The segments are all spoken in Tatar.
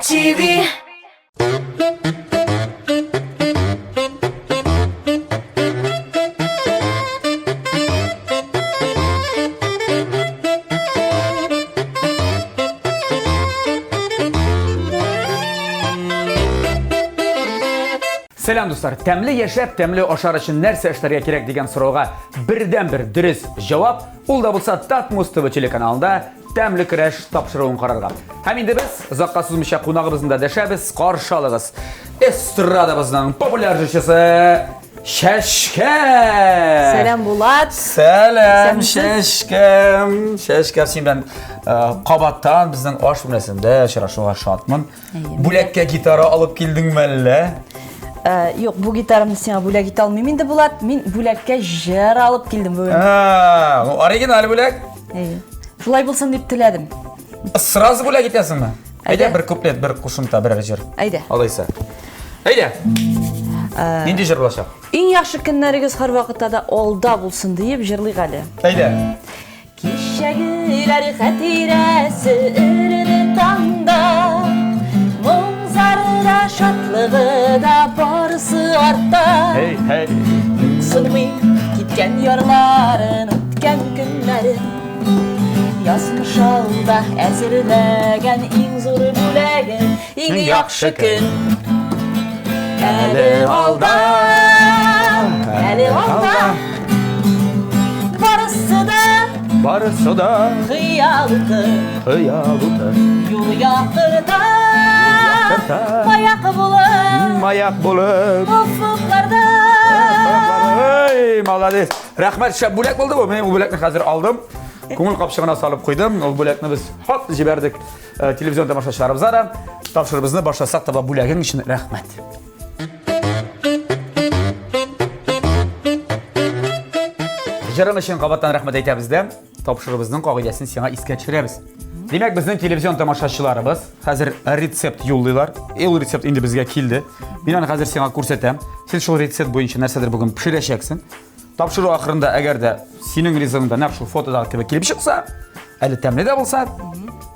TV. Сәлам, дуслар! Тәмле яшәп, тәмле ашар өчен нәрсә эшләргә кирәк дигән сорауга бердән-бер дөрес җавап, ул да булса Татмус ТВ телеканалында Тәмле көрәш тапшыруын карарга. Һәм инде без озакка сузмыйча кунагыбызны да дәшәбез, каршы алыгыз. Эстрадабызның популяр җырчысы Чәчкә! Сәлам, Булат! Сәлам, Чәчкә! Чәчкә, син белән э, кабаттан безнең аш бүлмәсендә очрашуга шатмын. Бүләккә гитара алып килдеңме әллә? Э, юк, бу гитарамны сиңа бүләк итә алмыйм инде, Булат. Мин бүләккә җыр алып килдем бүген. А, оригиналь бүләк. Әйе. Шулай булсын дип теләдем. Сразу бүләк итәсеңме? Әйдә бер куплет, бер кушымта, берәр җыр. Әйдә. Алайса. Әйдә. Э, Нинди җыр булачак? Иң яхшы көннәрегез һәрвакытта да алда булсын диеп җырлыйк әле. Әйдә. Кичәгеләр хәтирәсе эреде таңда, Моң зары да, шатлыгы да барысы артта. Һей, һей. Юксынмыйм киткән ярларын, үткән көннәрен. Язмыш алда әзерләгән иң зур бүләген, иң яхшы көн. Әле алда, әле алда. Барысы да, барысы да хыял уты, хыял уты. Юл яктырта, маяк булып, маяк булып, офыкларда. Эй, молодец. Рәхмәт, шәп бүләк булды бу. Мин бу бүләкне хәзер алдым. Күңел капчыгына салып куйдым. Ул бүләкне без хоп җибәрдек э, телевизион тамашачыларыбызга да. Тапшырыбызны башласак таба бүләгең өчен рәхмәт. Җырың өчен кабаттан рәхмәт әйтәбез дә, тапшырыбызның кагыйдәсен сиңа искә төшерәбез. Димәк, безнең телевизион тамашачыларыбыз хәзер рецепт юллыйлар. Ул рецепт инде безгә килде. Мин аны хәзер сиңа күрсәтәм. Син шул рецепт буенча нәрсәдер бүген пешерәчәксең. Тапшыру ахырында әгәр дә синең ризыгың да нәкъ шул фотодагы кебек килеп чыкса, әле тәмле дә булса,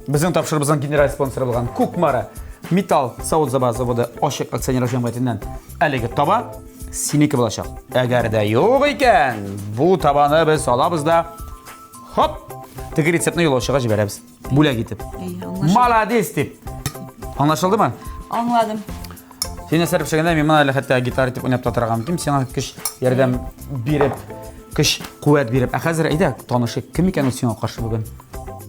безнең тапшырубызның генераль спонсоры булган Кукмара Металл савыт-саба заводы ачык акционерлар җәмгыятеннән әлеге таба синеке булачак. Әгәр дә юк икән, бу табаны без алабыз да хоп, теге рецептны юлаучыга җибәрәбез. Бүләк итеп. Молодец дип. Аңлашылдымы? Аңладым. Син нәрсә пешергәндә мин моны әле хәтта гитара итеп уйнап та торырга мөмкин. Сиңа көч ярдәм биреп, көч куәт биреп. Ә хәзер әйдә танышыйк. Кем икән ул сиңа каршы бүген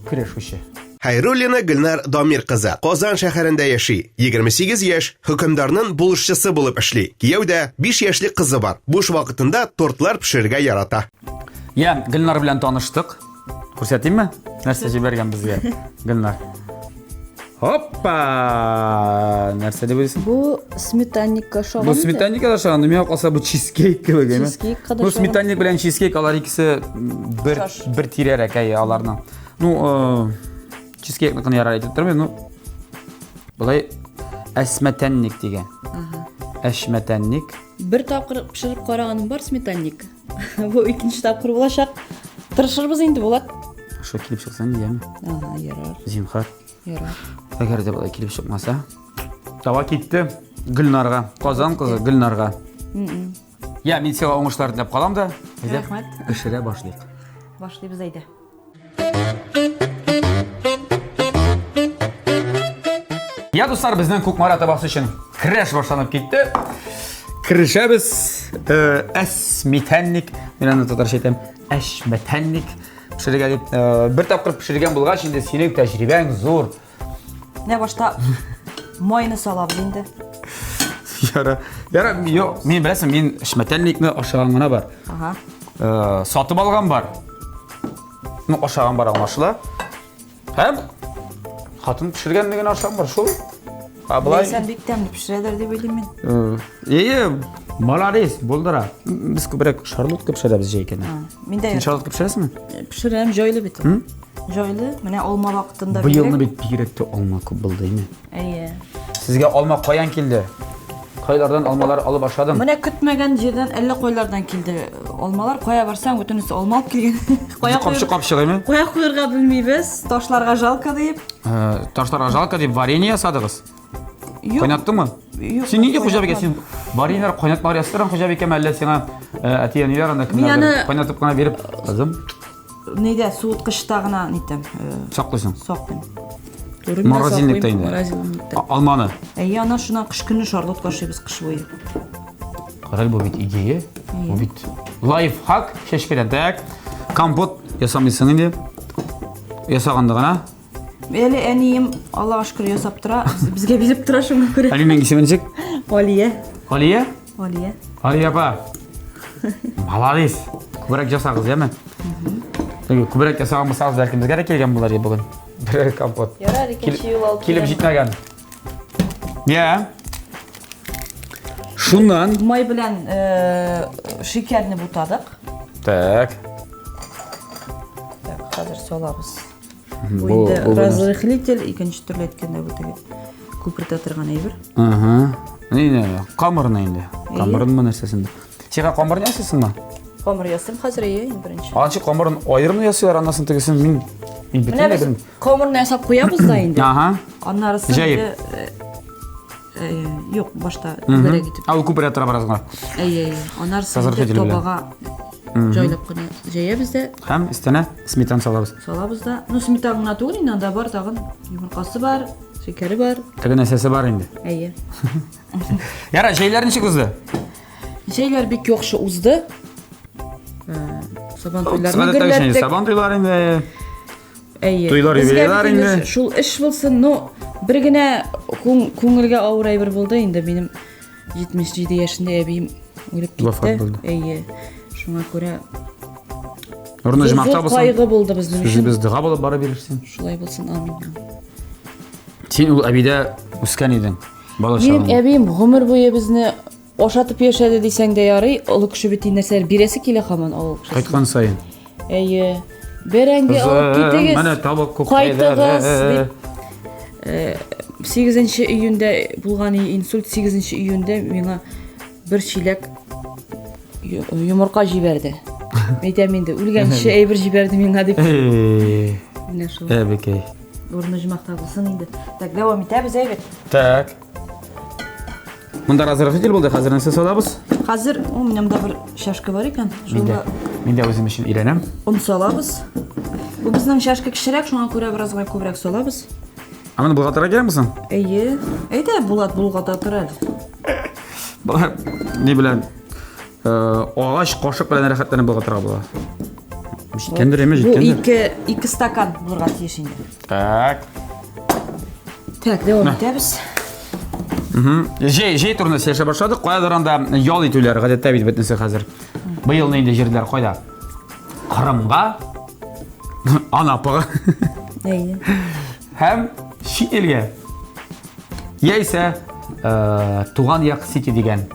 көрәшүче? Хәйруллина Гөлнар Дамир кызы Казан шәһәрендә яши, 28 яшь, хөкемдарның булышчысы булып эшли. Кияүдә, 5 яшьлек кызы бар. Буш вакытында тортлар пешерергә ярата. Я, Гөлнар белән таныштык. Күрсәтимме? Нәрсә җибәргән безгә Гөлнар? Хоппа! Нәрсә дип уйлыйсың? Бу сметанникка ошаган. Бу сметанникка да ошаган. Миңа калса бу чизкейк кебек, әйме? Чизкейкка да Бу сметанник белән чизкейк алар икесе бер бер тирәрәк, әйе, аларның. Ну, э, чизкейкныкын ярар әйтеп тормыйм, ну болай әсмәтәнник дигән. Әшмәтәнник. Бер тапкыр пешереп караганым бар сметанник. Бу икенче тапкыр булачак. Тырышырбыз инде, Булат. Шо килеп чыксын, яме. Ага, ярар. Зинхар. Ярар. Әгәр дә болай килеп чыкмаса. Таба китте Гөлнарга. Казан кызы Гөлнарга. Я, мин сиңа уңышлар теләп калам да. Әйдә, Рәхмәт. Пешерә башлыйк. Башлыйбыз әйдә. Я, дуслар, безнең Кукмара табасы өчен крәш башланып китте. Керешәбез. Э, әсмитәнник, мин аны татарча әйтәм, әшмәтәнник пешерергә дип. Э, бер тапкыр пешергән булгач, инде синең тәҗрибәң зур. Менә башта майны салабыз инде. Яра, яра, юк, мин беләсең, мин шмәтәнникне ашаган гына бар. Ага. Э, сатып алган бар. Ну, ашаган бар аңлашыла. Һәм хатын пешергәнне генә ашаган бар, шул. А болай Ләйсән бик тәмле пешерәдер дип уйлыйм мин. Э, Ие, молодец, булдыра. Без күбрәк шарлотка пешерәбез җәй көне. Мин дә Син шарлотка пешерәсеңме? Пешерәм, җайлы бит ул. Җайлы, менә алма вакытында Быелны бит бигрәк тә алма күп булды, әйме? Әйе. Сезгә алма каян килде? Кайлардан алмалар алып ашадың? Менә көтмәгән җирдән әллә кайлардан килде. Алмалар кая барсаң, бөтенесе алма алып килгән. Кая капчык капчык әйме? Кая куярга белмибез, ташларга жалко дип. Э, ташларга жалко дип варенье ясадыгыз. Юк. Кайнаттыңмы? Юк. Син нинди хуҗабикә? Син вареньелар кайнатмалар ясыйсың хуҗабикәме, әллә сиңа э, әти-әниләр анда кемнәрдер кайнатып кына биреп, кызым? Нидә суыткычта гына нитәм. Э, Саклыйсың. Саклыйм. Морозильникта инде. Морозильникта. Алманы. Әйе, ана шуннан кыш көне шарлотка ашыйбыз кыш буе. Карале, бу бит идея. Бу бит лайфхак чәчкәдән. Так, компот ясамыйсың инде. Ясаганда гына. Әле әнием, Аллага шөкер, ясап тора. Безгә биреп тора шуңа күрә. Әниеңнең исеме ничек? Алия. Алия? Алия. Алия апа. Молодец. Күбрәк ясагыз, яме? Теге күбрәк ясаган булсагыз, бәлки безгә дә килгән булыр иде бүген. Берәр компот. Ярар, икенче юл алып килеп җитмәгән. Я. Шуннан май белән э, шикәрне бутадык. Так. Так, хәзер салабыз. Бу инде разрыхлитель, икенче төрле әйткәндә бу теге күпертә торган әйбер. Ага. Ни, камырны инде. Камырынмы нәрсәсен? Сиңа камырны ясыйсыңмы? Камыр ясыйм хәзер, әйе, иң беренче. Анчы камырын аерым ясыйлар, аннасын тегесен мин мин бөтенләй белмим. Камырны ясап куябыз да инде. Ага. Аннарысын Җәеп. Э, юк, башта түгәрәк итеп. Ә ул күперә тора бераз гына. Әйе, әйе. Аннары табага җайлап кына җәябез дә. Һәм өстенә сметана салабыз. Салабыз да. Ну, сметана гына түгел инде, анда бар тагын йомыркасы бар, шикәре бар. Теге нәрсәсе бар инде. Әйе. Яра, җәйләр ничек узды? Җәйләр бик яхшы узды. Э, сабан туйларны гөрләттек. Сабан туйлары инде. Әйе. Туйлар, Безгә юбилейлар бит инде инде. Шул эш булсын, но бер генә күңелгә авыр әйбер булды инде. Минем 77 яшендә әбием үлеп китте. Вафат булды. Әйе. Шуңа күрә Урыны зур җомакта булсын. кайгы булды безнең өчен. Сүзебез дога булып бара бирерсен. Шулай булсын, амин. Син ул әбидә үскән идең. Бала Минем чагыңда. әбием гомер буе безне Ашатып яшәде дисәң дә ярый, олы кеше бит инде нәрсәләр бирәсе килә һаман авыл кешесенә. Кайткан саен. Әйе. Бәрәңге алып Кызым, китегез. менә тавык Кайтыгыз күкәйләре. дип. 8 э, июньдә булган инсульт 8 июньдә миңа бер чиләк йомырка җибәрде. Әйтәм инде, үлгәнче әйбер җибәрде миңа дип. Менә шул. Әбекәй. Урыны җомакта булсын инде. Так, дәвам итәбез, әйбәт. Так. Монда разрыхлитель булды, хәзер нәрсә салабыз? Хәзер, о, минем дә бер чашка бар икән. Мин дә, мин дә үзем өчен өйрәнәм. Он салабыз. Бу безнең чашка кечерәк, шуңа күрә бераз гына күбрәк салабыз. Ә моны болгатырга кирәкме соң? Әйе. Әйдә, Булат болгата тор әле. Болар ни белән? Э, агач кашык белән рәхәтләнеп болгатырга була. Җиткәндер, әйме, Бу җиткәндер. ике, ике стакан булырга тиеш инде. Так. Так, дәвам итәбез. Җәй, җәй турында сөйләшә башладык. Каядыр анда ял итүләр гадәттә бит бөтенесе хәзер. Быел инде җирләр кайда? Кырымга, Анапага. Әйе. Һәм чит илгә. Яисә э, Туган як Сити дигән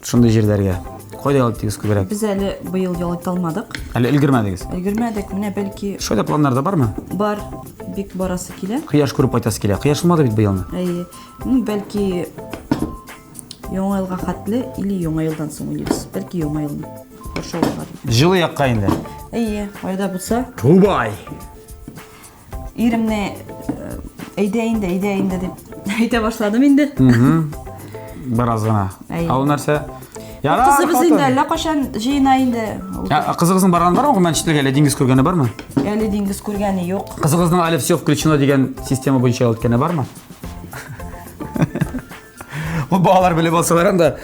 Шундый җирләргә. Кайда ял иттегез күбрәк? Без әле быел ял итә алмадык. Әле өлгермәдегез. Өлгермәдек. Менә бәлки Шулай да планнарда бармы? Бар. Бик барасы килә. Кояш күреп кайтасы килә. Кояш булмады бит быелны. Әйе. Ну, бәлки Яңа елга хәтле или Яңа елдан соң уйлыйбыз. Бәлки Яңа елны каршы алырга дип. Җылы якка инде. Әйе, кайда булса. Дубай. Иремне э, әйдә инде, әйдә инде дип әйтә башладым инде. Бераз гына. Әйе. Ә ул нәрсә? Ярар, Кызыбыз хатын. инде әллә кайчан җыена инде. Ул Ә, кызыгызның барганы бармы гомумән чит илгә әллә диңгез күргәне бармы? Әле диңгез күргәне юк. Кызыгызның әле все включено дигән система буенча ял иткәне бармы? Ул балалар белеп алсалар анда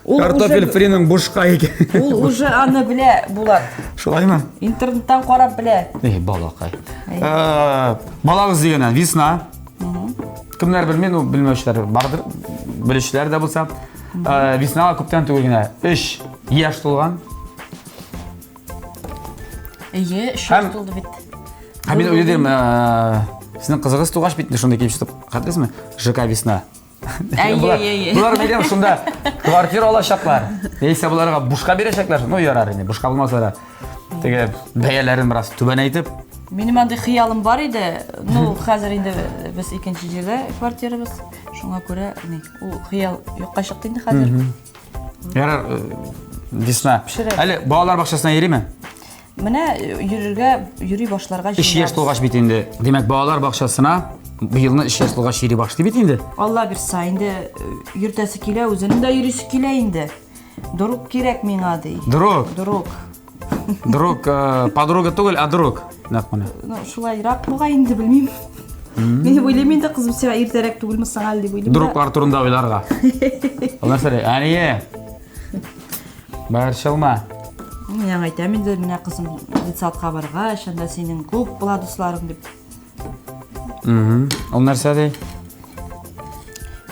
Ул картофель уже- фриның бушка икән. Ул уже аны белә, Булат. Шулаймы? Интернеттан карап белә. Эй, балакай. Э, Балагыз дигәннән весна. Кемнәр белми, ну белмәүчеләр бардыр, белүчеләр дә булса. Э, Веснага күптән түгел генә 3 яшь тулган. Әйе, өч Һәм- яшь тулды бит. Һәм мин уйлыйм, э, сезнең кызыгыз тугач бит шундый килеп чыгып, хәтерлисезме? ЖК Весна. Әйе, Болар- әйе, әйе. Болар минем шунда квартира алачаклар. Яисә боларга бушка бирәчәкләр. Ну, ярар инде, бушка булмаса да. Теге бәяләрен бераз түбәнәйтеп. Минем андый хыялым бар иде. Ну, хәзер инде без икенче җирдә квартирабыз. Шуңа күрә, ни, ул хыял юкка чыкты инде хәзер. Ярар, э, Весна. Пешерә. Әле балалар бакчасына йөриме? Менә э, йөрергә, йөри башларга Өч яшь тулгач бит инде. Димәк, балалар бакчасына быелны өч яшь тулгач йөри башлый бит инде. Алла бирса, инде э, йөртәсе килә, үзенең дә йөрисе килә инде. Друг кирәк миңа, ди. Друг. Друг. Друг, э, подруга түгел, а друг. Нәкъ менә. Ну, шулайрак бугай инде, белмим. Мин уйлыйм инде, кызым, сиңа иртәрәк түгелме соң әле дип уйлыйм. Друглар турында уйларга. Ул нәрсә? Әние. Борчылма. Мин аңа әйтәм инде, менә кызым, детсадка баргач, анда синең күп була дусларың дип. Ул нәрсә ди?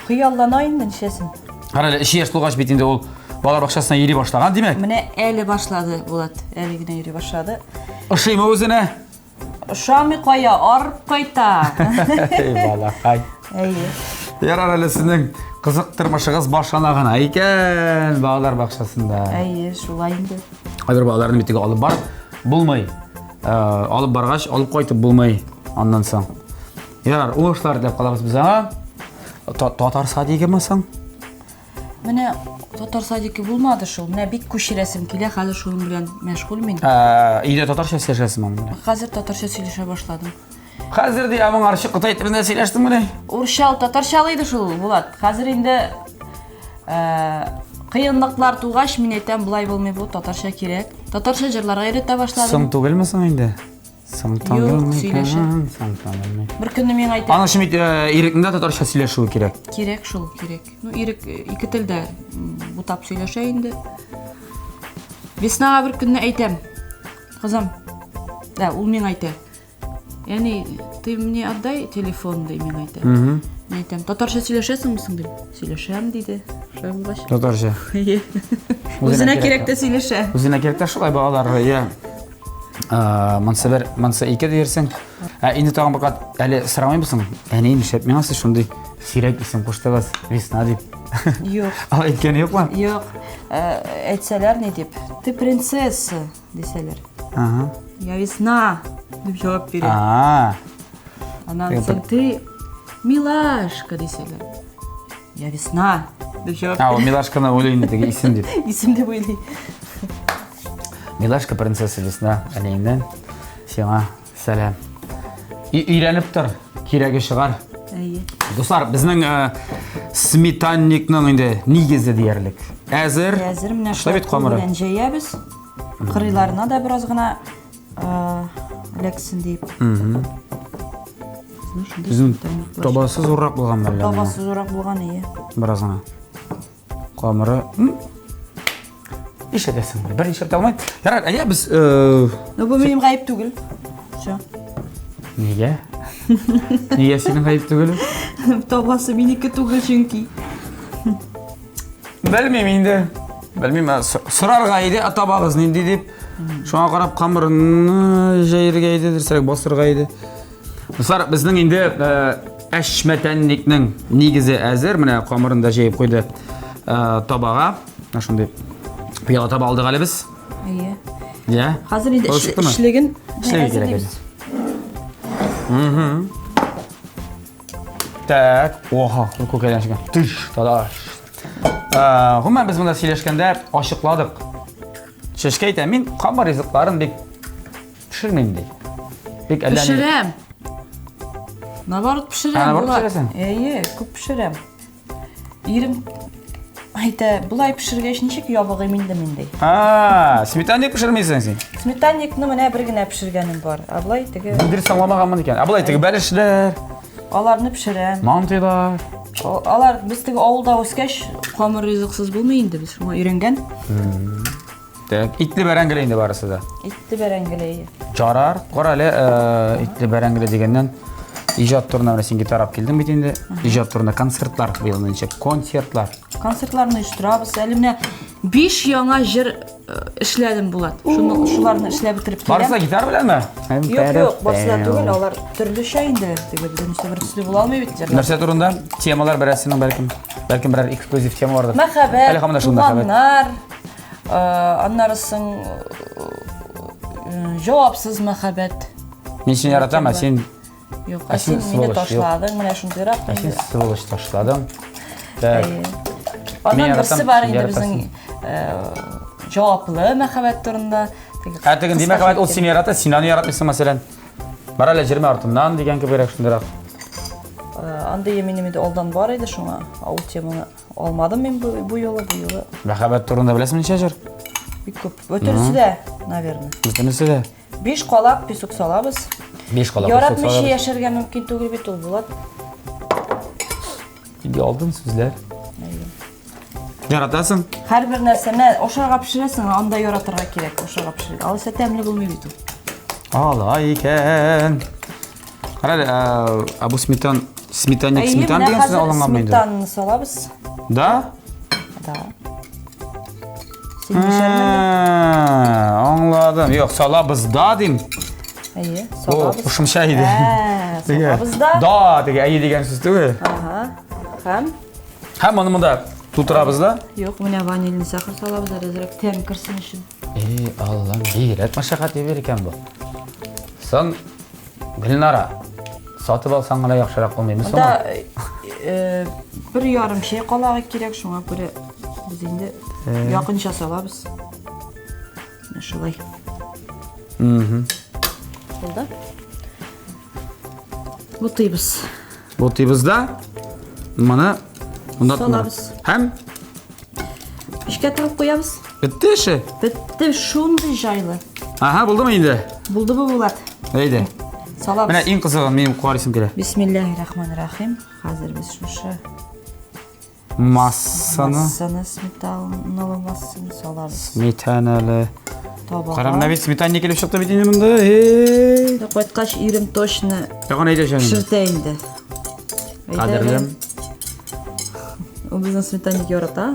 Хыяллана инде ничәсен. Кара әле, өч яшь тулгач бит инде ул балалар бакчасына йөри башлаган, димәк. Менә әле башлады, Булат, әле генә йөри башлады. Ошыймы үзенә? Ошамый кая, арып кайта. Эй, балакай. Әйе. Ярар әле сезнең кызык тормышыгыз башлана гына икән балалар бакчасында. Әйе, шулай инде. Кайбер балаларны бит алып барып булмый. Э, алып баргач, алып кайтып булмый аннан соң. Ярар, уңышлар теләп калабыз без аңа. Татар садигымы соң? Менә татар садике булмады шул. Менә бик күчерәсем килә, хәзер шуның белән мәшгуль мин. Ә, өйдә татарча сөйләшәсең аның белән? Хәзер татарча сөйләшә башладым. Хәзер ди, ә моңарчы кытай телендә сөйләштеңмени? Урысча, татарчалы иде шул, Булат. Хәзер инде ә, кыенлыклар тугач, мин әйтәм, болай булмый бу, татарча кирәк. Татарча җырларга өйрәтә башладым. Соң түгелме соң инде? Соң Юк, сөйләшә. Соң түгелме? Бер көнне миңа әйтә. Аның өчен бит Ирекнең дә татарча сөйләшүе кирәк. Кирәк шул, кирәк. Ну, Ирек ике телдә бутап сөйләшә инде. Веснага бер көнне әйтәм. Кызым, да, ул миңа әйтә. Әни, ты мне отдай телефон, ди миңа әйтә. Мин әйтәм, татарча сөйләшәсеңме соң, дим. Сөйләшәм, диде. Шулай булгач. Татарча. Үзенә кирәк тә сөйләшә. Үзенә кирәк тә шулай балалар, я. Монсы бер, монсы ике диерсең. Ә инде тагын бер кат әле сорамыймсың? Әни, нишләп миңа сез шундый сирәк исем куштыгыз, Весна дип? Юк. Алай әйткәне юкмы? Юк. Әйтсәләр ни дип? Ты принцесса, дисәләр. Ага. Я весна, дип җавап бирә. А. Аннан соң ты милашка, дисәләр. Я весна, дип җавап бирә. А, ул милашканы уйлый инде теге исем дип. Исем дип уйлый. Милашка принцесса весна, әниеңнән сиңа сәлам. Өйрәнеп тор, кирәге чыгар. Әйе. Дуслар, безнең э, сметанникның инде нигезе диярлек. Әзер. Әзер менә шулай бит камыры. Белән җәябез. Кырыйларына да бераз гына э, эләксен дип. Безнең табасы зуррак булган мәллә? Табасы зуррак булган, әйе. Бераз гына. Камыры. Нишләтәсең? Бер нишләп тә алмый. Ярар, әйдә без э, Ну, бу минем гаеп түгел. Всё. Нигә? Нигә синең гаеп түгел? Табасы минеке түгел чөнки. Белмим инде. Белмим, сорарга иде, ә табагыз нинди дип. Шуңа карап камырны җәергә иде, дөресрәк басырга иде. Дуслар, безнең инде э, әшмәтәнникнең нигезе әзер. Менә камырын да җәеп куйды э, табага. Менә шундый пыяла таба алдык әле без. Әйе. Я. Хәзер инде эшлеген эшләге кирәк әле. Так, оха, күкәйлән чыккан. Тыш, тадаш. Э, гомумән без монда сөйләшкәндә ачыкладык. Чәчкә әйтә, мин камыр ризыкларын бик Пешермим ди. Бик әллә Пешерәм. Наоборот пешерәм. Наоборот пешерәсең? Әйе, күп пешерәм. Ирем әйтә, болай пешергәч ничек ябыгыйм инде мин ди. А, сметанник пешермисең син? Сметанникны менә бер генә пешергәнем бар. Ә болай теге Дөрес аңламаганмын икән. Ә болай теге бәлешләр. Аларны пешерәм. Мантыйлар. Алар без теге авылда үскәч, камыр ризыксыз булмый инде без шуңа өйрәнгән. Так, итле бәрәңгеле инде барысы да. Итле бәрәңгеле. Жарар, кара әле, э, итле бәрәңгеле дигәннән иҗат турында менә син гитара алып килдең бит инде. Иҗат турында концертлар быел ничек? Концертлар. Концертларны оештырабыз. Әле менә 5 яңа җыр э, эшләдем Булат. Шуны шуларны эшләп бетереп киләм. Барысы да гитара беләнме? Юк, юк, барысы да түгел, алар төрлечә инде. Теге бөтенесе бер төсле була алмый бит җырлар. Нәрсә турында? Темалар берәрсенең бәлкем. Бәлкем берәр эксклюзив тема бардыр. Мәхәббәт, туганнар, Аннары соң җавапсыз мәхәббәт. Мин сине яратам, ә син Юк, ә син мине ташладың, менә шундыйрак. Ә син сволочь ташладың. Так. Аннан берсе бар инде безнең Җаваплы мәхәббәт турында. Теге Ә тегенди кыскача мәхәббәт ул әйткәндә. сине ярата, син аны яратмыйсың, мәсәлән. Бар әле җырма артыннан дигән кебегрәк шундыйрак. Э, Андые минем инде алдан бар иде, шуңа ул теманы алмадым мин бу, бу юлы, бу юлы. Мәхәббәт турында беләсеңме ничә җыр? Бик күп. Бөтенесе дә, наверное. Бөтенесе дә. Биш калак песок салабыз. Биш калак песок Яратмыйча салабыз. яшәргә мөмкин түгел бит ул, Булат. Инде алдын сүзләр. Яратасың? Һәрбер нәрсәне ашарга пешерәсең, анда яратырга кирәк, ашарга пешерергә. Алайса тәмле булмый бит ул. Алай икән. Кара әле, ә бу сметан, сметанник, Әйе, сметан менә дигән сүз хәзер алынганмы инде? Сметанны салабыз. Да? Да. Син мишәрмени? Аңладым. Юк, салабыз да дим. Әйе, Бу салабыз. кушымча иде. Ә, Теге, салабыз да. Да, теге әйе дигән сүз түгел. Ага. Һәм Һәм моны монда тутырабыз да. Юк, менә ванильный сахар салабыз әле әзрәк тәм керсен өчен. Эй, Аллам, бигрәк мәшәкать бир икән бу. Соң, Гөлнара, сатып алсаң гына яхшырак булмыймы соң? Монда э, бер ярым чәй калагы кирәк, шуңа күрә без инде якынча салабыз. Менә шулай. Булды. Бутыйбыз. Бутыйбыз да моны монда Салабыз. Һәм Мичкә тыгып куябыз. бетте эше. Бетте, шундый җайлы. Ага, булдымы инде? Булды бу, Булат. Әйдә. Салабыз. Менә иң кызыгы минем карыйсым килә. Бисмиллаһи рахмани рахим. Хәзер без шушы Массаны, массаны, сметаналы массаны салабыз. сметаналы. Табага. Кара, менә бит сметанник килеп чыкты бит инде монда. Эй. Кайткач ирем точно Тагын әйтәчәк инде. пешертә инде. Әйдә әле. Кадерлем. Ул безнең сметанник ярата.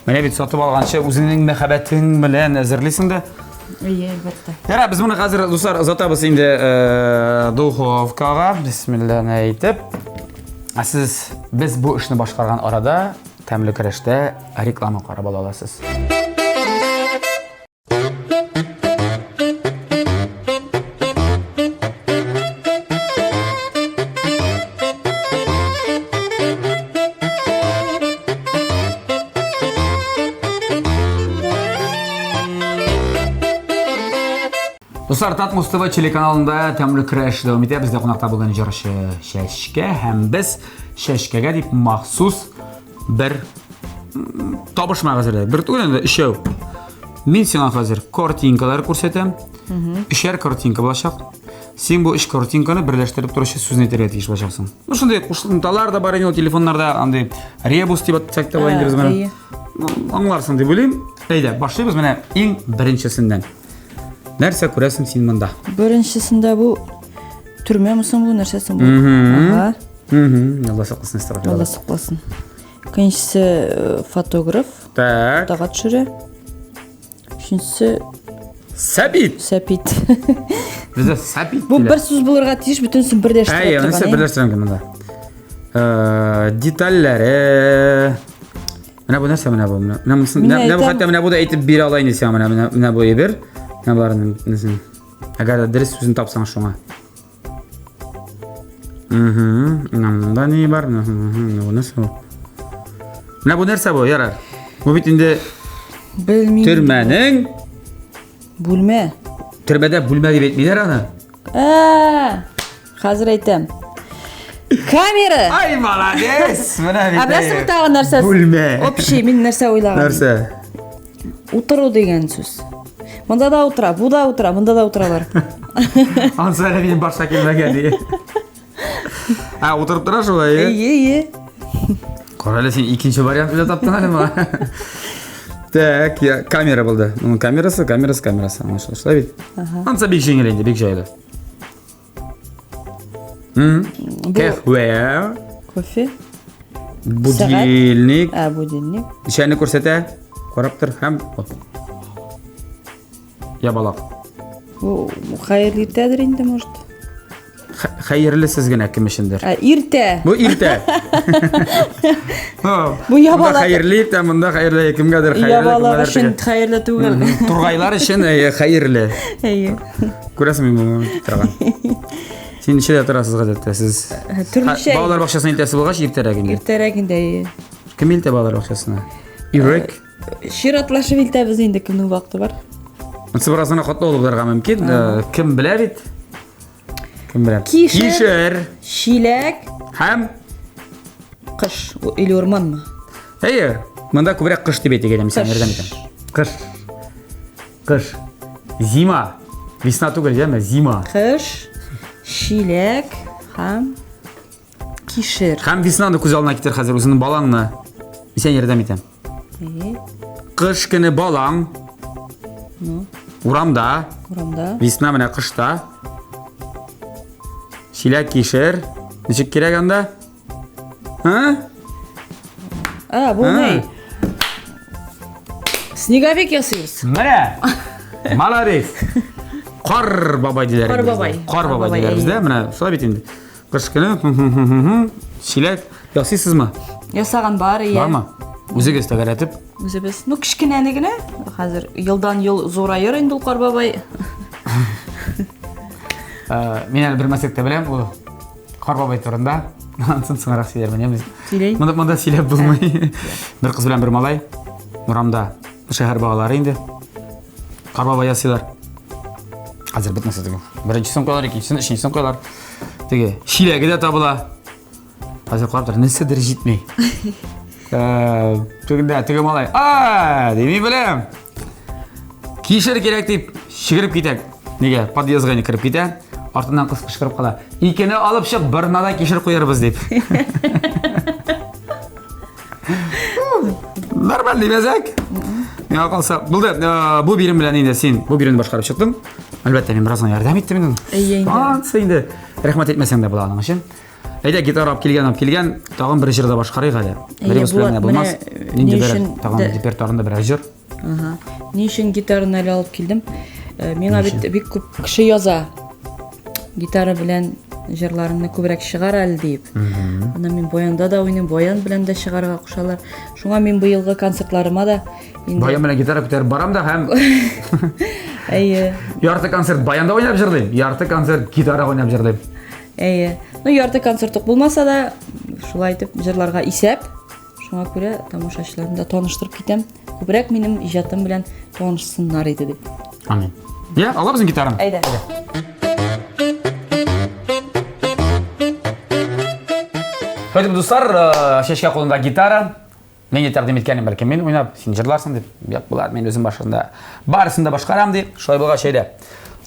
Менә бит сатып алганчы үзеңнең мәхәббәтең белән әзерлисең дә. Әйе, әлбәттә. Ярар, без моны хәзер, дуслар, озатабыз инде э, духовкага. Бисмилланы әйтеп. Ә сез без бу эшне башкарган арада тәмле көрәштә реклама карап ала аласыз. Дуслар, Татмус ТВ телеканалында тәмле көрәш дәвам итә. Бездә кунакта бүген җырчы Чәчкә һәм без Чәчкәгә дип махсус бер табышмак әзерләдек. Бер түгел инде, өчәү. Мин сиңа хәзер картинкалар күрсәтәм. Өчәр картинка булачак. Син бу өч картинканы берләштереп торучы сүзне әйтергә тиеш булачаксың. Ну, шундый кушымталар да бар инде ул телефоннарда, андый ребус дип атсак та була инде без моны. Ну, аңларсың дип уйлыйм. Әйдә, башлыйбыз менә иң беренчесеннән. Нәрсә күрәсең син монда? Беренчесендә бу төрмәме соң бу, нәрсә соң бу? Ага. Алла сакласын, астагфирулла. Алла сакласын. Икенчесе э, фотограф, Так. фотога төшерә. Өченчесе Сәбит. сәпит. Бездә сәбит. Бу бер сүз булырга тиеш, бөтенесен берләштерә Әйе, торган. нәрсә әй? берләштерәм монда. Э, детальләре. Менә бу нәрсә менә бу. Менә менә монысын- Менә менә менә бу әйтәм. хәтта менә бу да әйтеп бирә ала инде сиңа менә менә менә бу әйбер. Менә боларның несен. Әгәр дә дөрес сүзен тапсаң шуңа. Мгм. Менә монда ни бар? Менә бу нәрсә бу? Менә бу нәрсә бу, ярар. Бу бит инде Белмим. төрмәнең Бүлмә. төрмәдә бүлмә дип әйтмиләр аны. Ә, хәзер әйтәм. Камера! Ай, молодец! Менә бит. Ә беләсеңме тагын нәрсә? Бүлмә. Общий, мин нәрсә уйлаган? Нәрсә? Утыру дигән сүз. Монда да утыра, бу да утыра, монда да утыралар. Ансы әле минем башка килмәгән ди. Ә, утырып тора шулай, е? Әйе, әйе. Кара әле син икенче вариант белән таптың әле моңа. Так, я, камера булды. Моның камерасы, камерасы, камерасы. Аңлашылды, шулай бит? Ансы бик җиңел инде, бик җайлы. Кәхвә, Кофе. будильник. Ә, будильник. Ничәне күрсәтә? Карап тор һәм вот. Ябалак. Бу хәерле иртәдер инде, может. Хәерле сез генә кем өчендер. Ә, иртә. Бу иртә. Бу ябалак. Монда хәерле иртә, монда хәерле кемгәдер хәерле. Ябалак өчен хәерле түгел. Тургайлар өчен хәерле. Әйе. Күрәсең мин моны торган. Син ничәдә торасыз гадәттә сез? Төрлечә. Балалар бакчасына илтәсе булгач иртәрәк инде. Иртәрәк инде, әйе. Кем илтә балалар бакчасына? Ирек. Чиратлашып илтәбез инде, кемнең вакыты бар. Монысы бераз гына катлаулы булырга мөмкин. Кем белә бит? Кем белә? Кишер. Кишер. Чиләк. Һәм кыш или урманмы? Әйе, монда күбрәк кыш дип әйтергә мин сиңа ярдәм итәм. Кыш. Кыш. Зима. Весна түгел, яме, зима. Кыш, чиләк һәм кишер. Һәм веснаны күз алдына китер хәзер үзеңнең балаңны. Мин сиңа ярдәм итәм. Кыш көне балаң. Ну. Урамда. Урамда. Весна менә кышта. Чиләк кишер. Ничек кирәк анда? А? А, бу ни? Снеговик ясыйбыз. Менә. Молодец. Кар бабай диләр. Кар бабай. Кар бабай диләр бездә. Менә шулай бит инде. Кыш көне чиләк ясыйсызмы? Ясаган бар, иә. Бармы? Үзегез тәгәрәтеп? Үзебез. Ну, кечкенәне генә. Хәзер елдан ел зураер инде ул кар бабай. Мин әле бер мәсәк тә беләм, ул кар бабай турында. Ансын соңрак сөйләрмен, яме. Сөйләй. Монда монда сөйләп булмый. Бер кыз белән бер малай урамда шәһәр балалары инде. Кар бабай ясыйлар. Хәзер бетмәсә теге. Беренчесен куялар, икенчесен, өченчесен куялар. Теге чиләге дә табыла. Хәзер карап тор, нәрсәдер җитми. Тегендә теге малай, а, дими беләм. Кишер кирәк дип чигереп китә. Нигә? Подъездга инде кереп китә. Артыннан кыз кычкырып кала. Икене алып чык, бер нада кишер куярбыз дип. Нормальный мәзәк. Миңа калса, булды. Бу бирем белән инде син бу биремне башкарып чыктың. Әлбәттә, мин бераз гына ярдәм иттем инде. Әйе инде. Ансы инде рәхмәт әйтмәсәң дә була аның өчен. Әйдә, гитара алып килгән, алып килгән, тагын бер җыр да башкарыйк әле. Беребез белән генә булмас. Нинди бер тагын репертуарында берәр җыр. Ага. Ни өчен гитараны әле алып килдем? Миңа бит бик күп кеше яза. Гитара белән җырларыңны күбрәк чыгар әле диеп. Анда мин баянда да уйныйм, баян белән дә чыгарга кушалар. Шуңа мин быелгы концертларыма да инде Баян белән гитара күтәреп барам да һәм Әйе. Ярты концерт баянда уйнап җырлыйм, ярты концерт гитара уйнап җырлыйм. Әйе. Ну, ярты концерт ук булмаса да, шулай итеп җырларга исәп. Шуңа күрә тамашачыларны да таныштырып китәм. Күбрәк минем иҗатым белән танышсыннар иде дип. Амин. Я, алабызмы гитараны? Әйдә. Шулай итеп, дуслар, Чәчкә кулында гитара. Мин дә тәкъдим иткәнем, бәлки мин уйнап, син җырларсың дип. Юк, болар мин үзем башында барысын да башкарам дип. Шулай булгач, әйдә.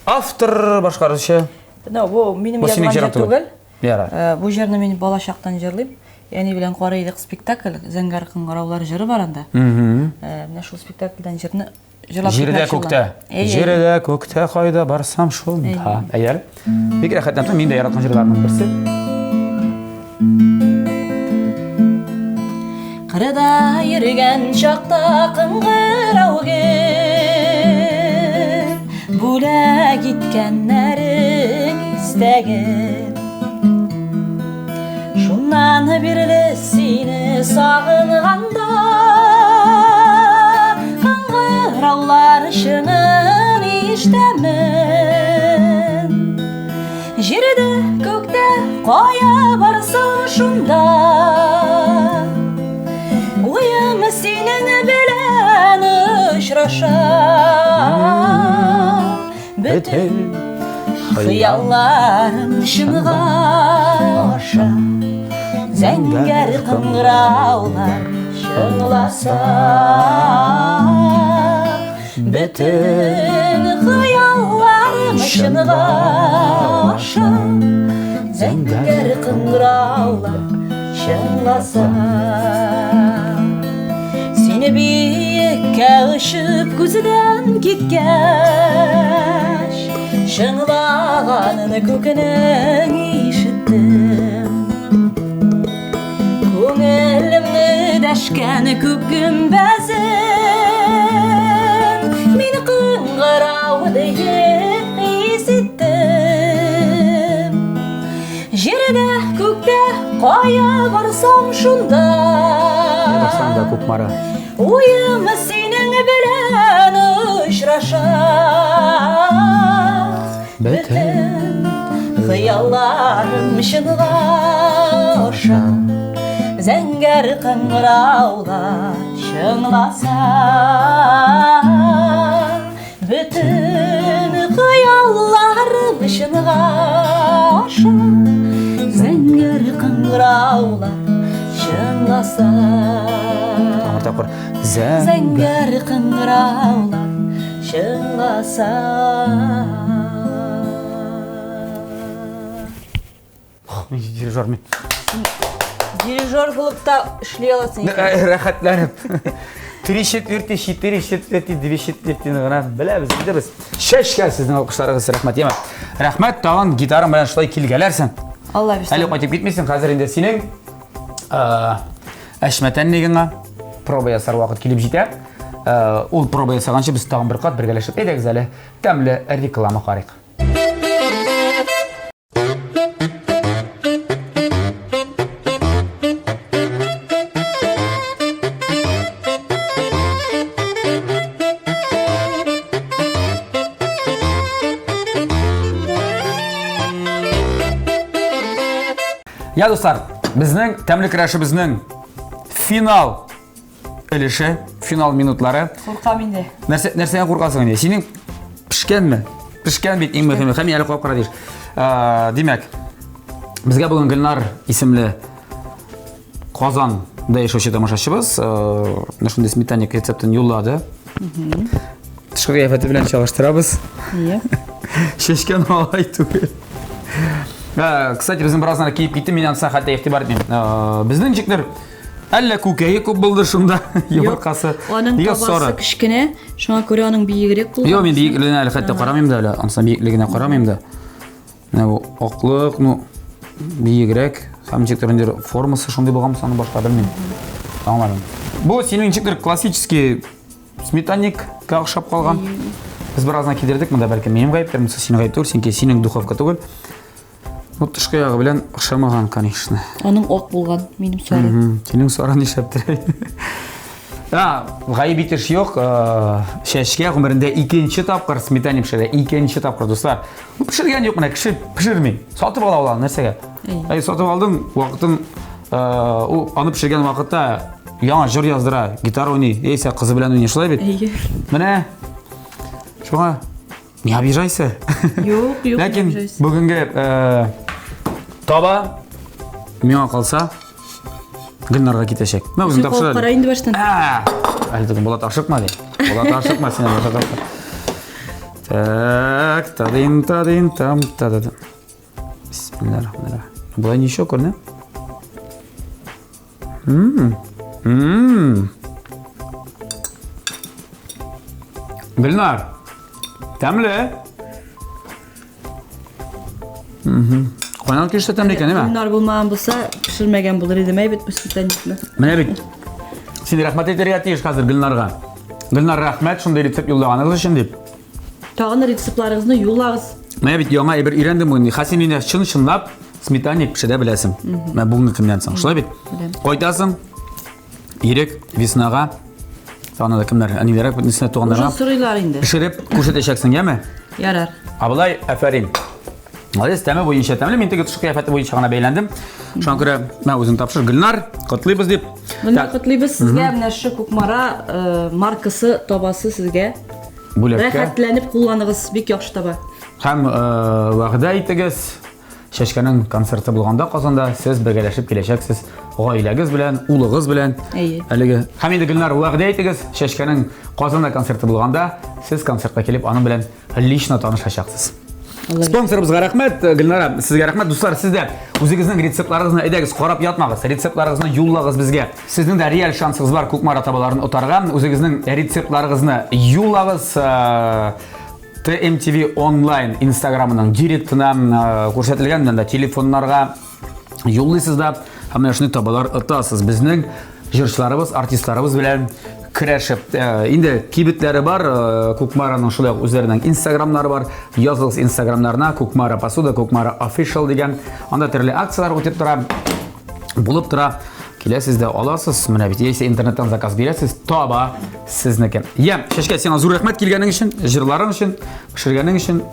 Автор, башкаручы. Ну, бу минем Бу синең язган җырың җыр түгел. Ярар. Бу җырны мин бала чактан җырлыйм. Әни белән карый идек спектакль, Зәңгәр кыңгыраулар җыры бар анда. Менә шул спектакльдән җырны җырлап Җирдә китмәкче күктә. булам. Әй, әй. Җирдә күктә кайда барсам шунда. Әйе. Бик рәхәтләнеп мин дә яраткан җырларымның берсе. Кырда йөргән чакта кыңгырау гел бүләк иткәннәрең истә гел. Шуннан бирле сине сагынганда кыңгыраулар чыңын ишетәмен. Җирдә, күктә, кая барсам шунда уем синең белән очраша. Бөтен хыялларым чынга аша. Зәңгәр кыңгыраулар чыңласа. Бөтен хыялларым чынга аша. Зәңгәр кыңгыраулар чыңласа. Сине биеккә очып күздән киткәч, чыңлаганын күкнең ишеттем. Күңелемне дәшкән күк гөмбәзен мин кыңгырау диеп хис иттем. Җирдә, күктә, кая барсам шунда Кая барсам да Кукмара. Уем синең белән очраша. Бөтен хыялларым чынга аша. Зәңгәр кыңгыраулар чыңласа, Бөтен хыялларым чынга аша. Зәңгәр кыңгыраулар чыңласа. Тагын бер тапкыр. Зәңгәр кыңгыраулар чыңласа. Дирижер мин. Дирижер булып та эшли аласың икән. Рәхәтләнеп. Три четверти, четыре четверти, две четверти гына беләбез, беләбез. Чәчкә сезнең алкышларыгыз, рәхмәт, яме. Рәхмәт, тагын гитарам белән шулай килгәләрсең. Алла бирсә. Әле кайтып китмисең, хәзер инде синең әшмәтәнлегеңә проба ясар вакыт килеп җитә. Ул проба ясаганчы без тагын бер кат бергәләшеп әйдәгез әле тәмле реклама карыйк. Я, дуслар, безнең тәмле көрәшебезнең финал өлеше, финал минутлары. Куркам инде. Нәрсә, нәрсәгә куркасың инде? Синең пешкәнме? Пешкән бит иң мөһиме. Һәм әле кап-кара диш. Димәк, безгә бүген Гөлнар исемле Казанда яшәүче тамашачыбыз менә шундый сметанник рецептын юллады. Тышкы кыяфәте белән чагыштырабыз. Ие. Чәчкән алай түгел. Кстати, безнең бераздан киеп китте, мин анысына хәтта игътибар итмим. Безнең ничектер Әллә күкәе күп булды шунда, йомыркасы. Аның Нигә табасы сары? кечкенә, шуңа күрә аның биегрәк булган. Юк, мин биеклегенә әле хәтта карамыйм да әле, анысына биеклегенә карамыйм да. Менә бу аклык, ну, биегрәк, һәм ничектер инде формасы шундый булганмы соң, башка белмим. Аңламыйм. Бу синең ничектер классический сметанникка охшап калган. Без беразына кидердек, монда бәлки минем гаептер, монысы синең гаеп түгел, синеке синең духовка түгел. Ну, тышкы ягы белән охшамаган, конечно. Аның ак булган, минем сары. Синең сары нишләптер? А, гаеп итеш юк. Чәчкә гомерендә икенче тапкыр сметана пешерә. Икенче тапкыр, дуслар. Ну, пешергән юк менә, кеше пешерми. Сатып ала ул нәрсәгә? Әй, сатып алдың, вакытын ул аны пешергән вакытта яңа җыр яздыра, гитара уйный, яисә кызы белән уйный, шулай бит? Әйе. Менә шуңа Не обижайся. Юк, юк. Ләкин бүгенге э, таба миңа калса Гөлнарга китәчәк. Мә үзең тапшыр. Кара инде баштан. Әле түгел, Булат ашыкма ди. Булат ашыкма син әле. Так, тадин, тадин, там, тадин. Бисмиллахир-рахманир-рахим. Болай ничего күренә? Ммм. Гөлнар, тәмле. Кайнар килеш тә тәмле икән, әйме? Гөлнар булмаган булса, пешермәгән булыр идем, әй бит бу сметанникны. Менә бит. Син рәхмәт әйтергә тиеш хәзер Гөлнарга. Гөлнар, рәхмәт шундый рецепт юллаганыгыз өчен дип. Тагын рецептларыгызны юллагыз. Менә бит яңа әйбер өйрәндем бүген. Хәзер син инде чын-чынлап сметанник пешерә беләсең. Менә бүгенге көннән соң. Шулай бит? Беләм. Кайтасың, Ирек, Веснага, аны да кемнәр, әниләргә, бөтенесенә туганнарга Уже сорыйлар инде. пешереп күрсәтәчәксең, яме? Ярар. Ә болай, афәрин. Молодец, тәме буенча тәмле. Мин теге тышкы кыяфәте буенча гына бәйләндем. Шуңа күрә мә үзең тапшыр, Гөлнар, котлыйбыз дип. Гөлнар, котлыйбыз сезгә. Менә шушы Кукмара э, маркасы табасы сезгә. Бүләккә. Рәхәтләнеп кулланыгыз, бик яхшы таба. Һәм э, вәгъдә итегез, Чәчкәнең концерты булганда Казанда сез бергәләшеп киләчәксез гаиләгез белән, улыгыз белән. Әйе. Әлеге. Һәм инде Гөлнар вәгъдә итегез, Чәчкәнең Казанда концерты булганда сез концертка килеп аның белән лично танышачаксыз. Спонсорыбызга рәхмәт, Гөлнара, сезгә рәхмәт. Дуслар, сез дә үзегезнең рецептларыгызны әйдәгез, карап ятмагыз. Рецептларыгызны юллагыз безгә. Сезнең дә реаль шансыгыз бар Кукмара табаларын отарга. Үзегезнең рецептларыгызны юллагыз. TMTV онлайн инстаграмының директына күрсәтелгән менә телефоннарга юллыйсыз да һәм менә шундый табалар отасыз. Безнең җырчыларыбыз, артистларыбыз белән көрәшеп. Инде кибетләре бар, Кукмараның шулай ук үзләренең инстаграмнары бар. Языгыз инстаграмнарына Кукмара посуда, Кукмара official дигән. Анда төрле акцияләр үтеп тора, булып тора. Киләсез дә аласыз, менә бит яисә интернеттан заказ бирәсез, таба сезнеке. Я, Чәчкә, сиңа зур рәхмәт килгәнең өчен, җырларың өчен, пешергәнең өчен.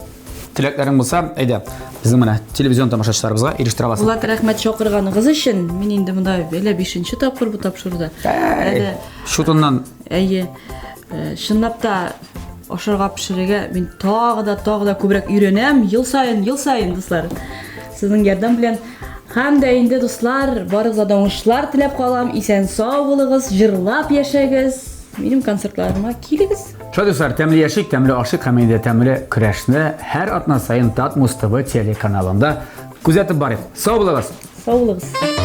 Теләкләрең булса, әйдә, безнең менә телевизион тамашачыларыбызга ирештерә аласың. Булат, рәхмәт чакырганыгыз өчен. Мин инде монда әллә бишенче тапкыр бу тапшыруда. Әле Шутыннан. Әйе. Э, чынлап та ашарга пешерергә мин тагы да тагы да күбрәк өйрәнәм ел саен, ел саен, дуслар. Сезнең ярдәм белән Һәм дә инде, дуслар, барыгызга да уңышлар теләп калам. Исән сау булыгыз, җырлап яшәгез. Минем концертларыма килегез. Шулай, дуслар, тәмле яшик, тәмле ашыйк һәм инде тәмле көрәшне һәр атна саен Татмус ТВ телеканалында күзәтеп барыйк. Сау булыгыз! Сау булыгыз!